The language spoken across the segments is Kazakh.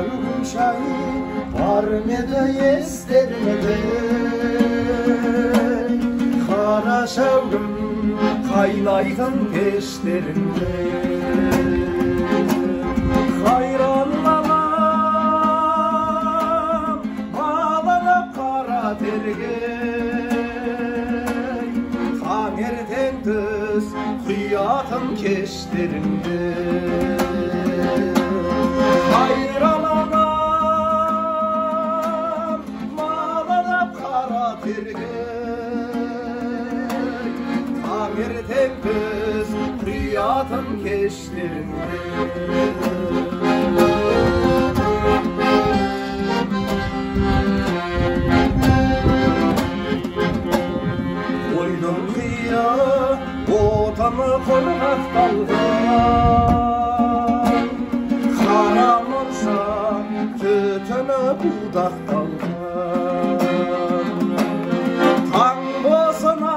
шәугім шай бар ма еді естеріңде? Қара шәугім қайнайтын пештеріңде. Хайран балам, баланып қара терге, таңертең түс құятын кештеріңде. Хайран анам, маланып қара терге, таңертең түс құятын кештеріңде. Қойдың қия отаны құрғақталған, қара монша түтіні будақталған. Таң босынан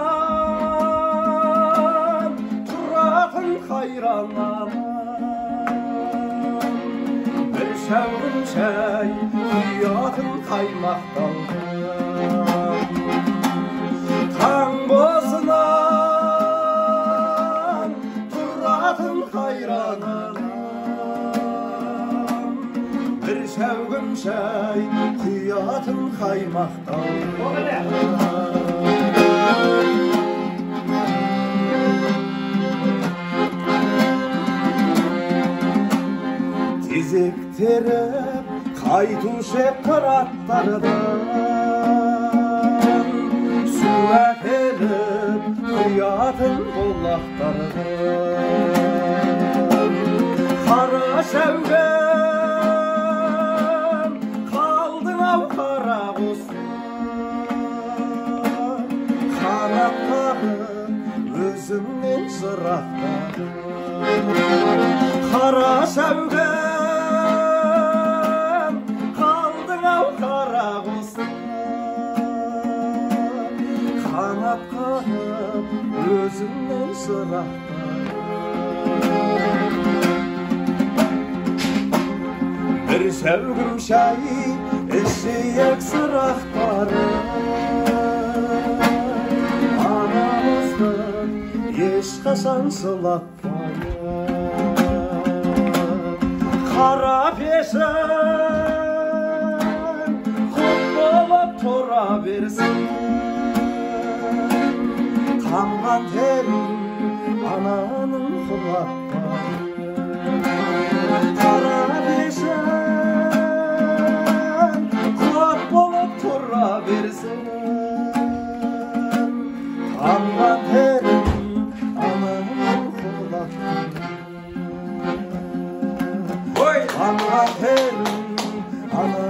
тұратын хайран анам, бір шәугім шай құятын қаймақталған. Таң босынан тұратын хайран анам, бір шәугім шай құятын қаймақталған. Тезек теріп қайтушы қыраттардан, су әкеліп құятын бұлақтардан. Қара шәугім қалдың ау қара қосым, қанат қағып өзіңнен жырақтадым. Қара шәугім қалдың ау қара қосым, қанат қағып өзіңнен жырақтадым. Бір шәугім шай ішейік сырақтарып, анамызды ешқашан жылатпайық. Қара пешің құт болып тұра берсін, тамған терін ананың құлатпайық. Қара пешің құт болып тұра берсін, тамған терін ананың құлатпайық. Тамған терін ананың